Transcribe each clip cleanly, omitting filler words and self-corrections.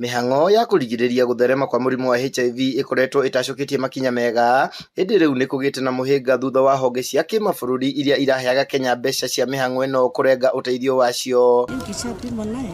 Mĩhang'o ya kũrigĩrĩria gũtherema kwa mũrimũ wa HIV ĩkoretwo ĩtacũkĩtie makinya mega, ĩndĩ rĩu nĩkũgĩte na mũhĩnga thutha wa honge cia kĩmabũrũri iria iraheaga Kenya mbeca cia mĩhang'o ĩno kũrenga ũteithio wacio. Nikishapimwa naye.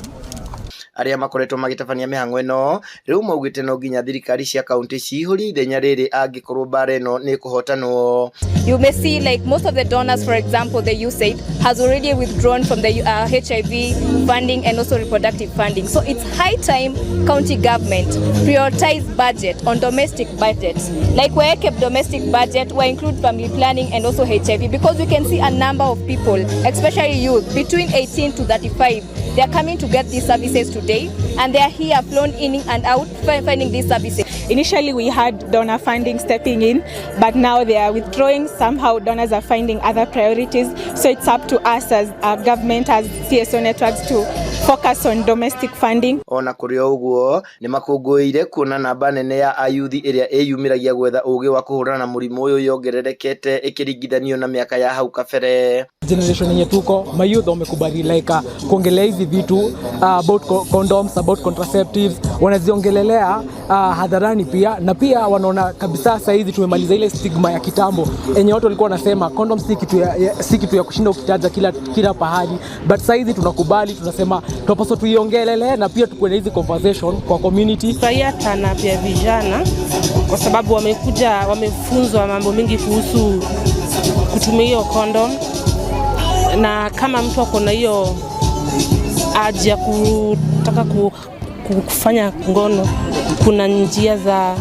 Arĩa makoretwo magĩtabania mĩhang'o ĩno rĩu maugĩte no nginya thirikari cia kaunti cihũrie ithenya rĩrĩ angĩkorwo mbara ĩno nĩ ĩkũhotanwo. You may see like most of the donors, for example, the USAID has already withdrawn from the HIV funding and also reproductive funding. So it's high time county government prioritize budget on domestic budgets. Like waweke domestic budget, we include family planning and also HIV, because we can see a number of people, especially youth between 18 to 35, they are coming to get these services today, and they are here flown in and out finding these services. Initially, we had donor funding stepping in, but now they are withdrawing. Somehow, donors are finding other priorities. So it's up to us as a government, as CSO networks, to focus on domestic funding. Ona kũrĩ o ũguo, nĩ makũngũĩire kuona namba nene ya ayuthi ĩrĩa ĩyumĩragia gwetha ũgĩ wa kũhũrana na mũrimũ ũyũ yongererekete ĩkĩringithanio na mĩaka ya hau kabere. Generation yenye tuko, mayouth wamekubali like kuongelea hizi vitu about condoms, about contraceptives, wanaziongelelea hadharani pia, na pia wanaona kabisa saa hizi tumemaliza ile stigma ya kitambo enye watu walikuwa wanasema condoms si kitu ya kushinda ukitaja kila pahali, but saa hizi tunakubali, tunasema tunapaswa tuiongelelee na pia tukuwe na hizi conversation kwa community. Furahia turn up ya vijana kwa sababu wamekuja wamefunzwa mambo mengi kuhusu kutumia hiyo condom, na kama mtu ako na hiyo haja ya kutaka kufanya ngono, kuna njia za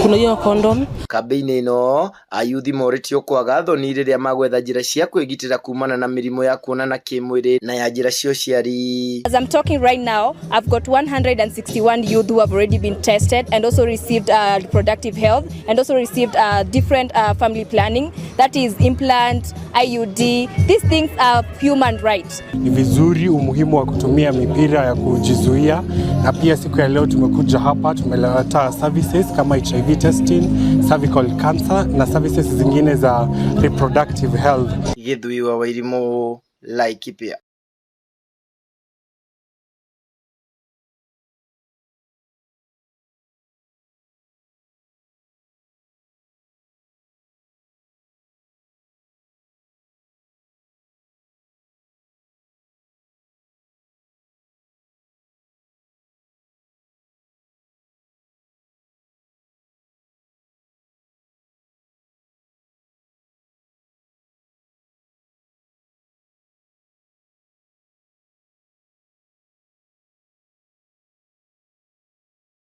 kuna hiyo condom. Kambĩ-inĩ ĩno, ayuthi morĩtio kwaga thoni rĩrĩa magwetha njĩra cia kwĩgitĩra kumana na mĩrimũ ya kuonana kĩmwĩrĩ na ya njĩra cia ũciari. As I'm talking right now, I've got 161 youth who have already been tested and also received reproductive health and also received different family planning, that is implant, IUD. These things are human rights. Ni vizuri umuhimu wa kutumia mipira ya kujizuia, na pia siku ya leo tumekuja hapa tumeleta services kama HIV testing, cervical cancer na services zingine za reproductive health. Gĩthui wa Wairimũ, Laikipia.